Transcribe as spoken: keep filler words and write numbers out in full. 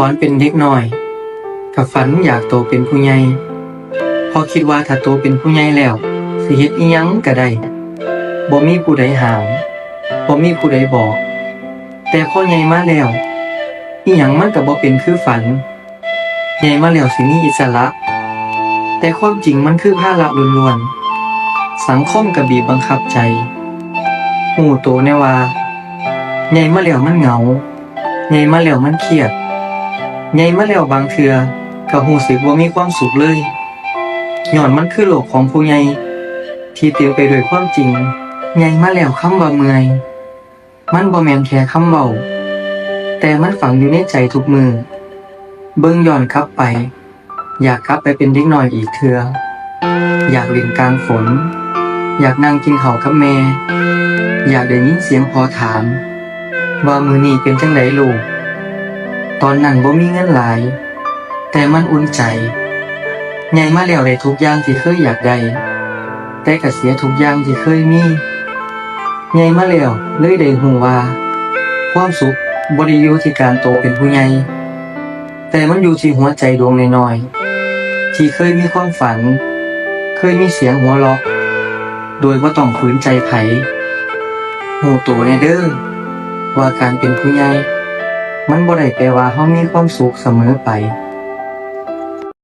ตอนเป็นเด็กน้อย ก็ฝันอยากโตเป็นผู้ใหญ่ เพราะคิดว่าถ้าโตเป็นผู้ใหญ่แล้ว สิเฮ็ดอิหยังก็ได้ บ่มีผู้ใดห้าม บ่มีผู้ใดบอก แต่พอใหญ่มาแล้ว อิหยังมันก็บ่เป็นคือฝัน ใหญ่มาแล้วสิมีอิสระ แต่ความจริงมันคือภาระล้วนๆ สังคมก็บีบบังคับใจ ฮู้โตแน่ว่า ใหญ่มาแล้วมันเหงา ใหญ่มาแล้วมันเครียด ใหญ่มาแล้วบางเทื่อก็รู้สึกบ่มีความสุขเลย ย้อนมันคือโลกของผู้ใหญ่ ที่เต็มไปด้วยความจริง ใหญ่มาแล้วคำว่าเมื่อย มันบ่แม่นแค่คำเว้า แต่มันฝังอยู่ในใจทุกมื้อ เบิ่งย้อนกลับไป อยากกลับไปเป็นเด็กน้อยอีกเทื่อ อยากเล่นกลางฝน อยากนั่งกินข้าวกับแม่ อยากได้ยินเสียงพ่อถาม ว่ามื้อนี้เป็นจั่งใดลูก ตอนนั้นบ่มีเงินหลาย แต่มันอุ่นใจ ใหญ่มาแล้วได้ทุกอย่างที่เคยอยากได้ แต่ก็เสียทุกอย่างที่เคยมี ใหญ่มาแล้วเลยได้ฮู้ว่า ความสุขบ่ได้อยู่ที่การโตเป็นผู้ใหญ่ แต่มันอยู่ที่หัวใจดวงน้อยๆ ที่เคยมีความฝัน เคยมีเสียงหัวเราะ โดยบ่ต้องฝืนใจไผ ฮู้โตแน่เด้อ ว่าการเป็นผู้ใหญ่ มันบ่ได้แปลว่าเฮามีความสุขเสมอไป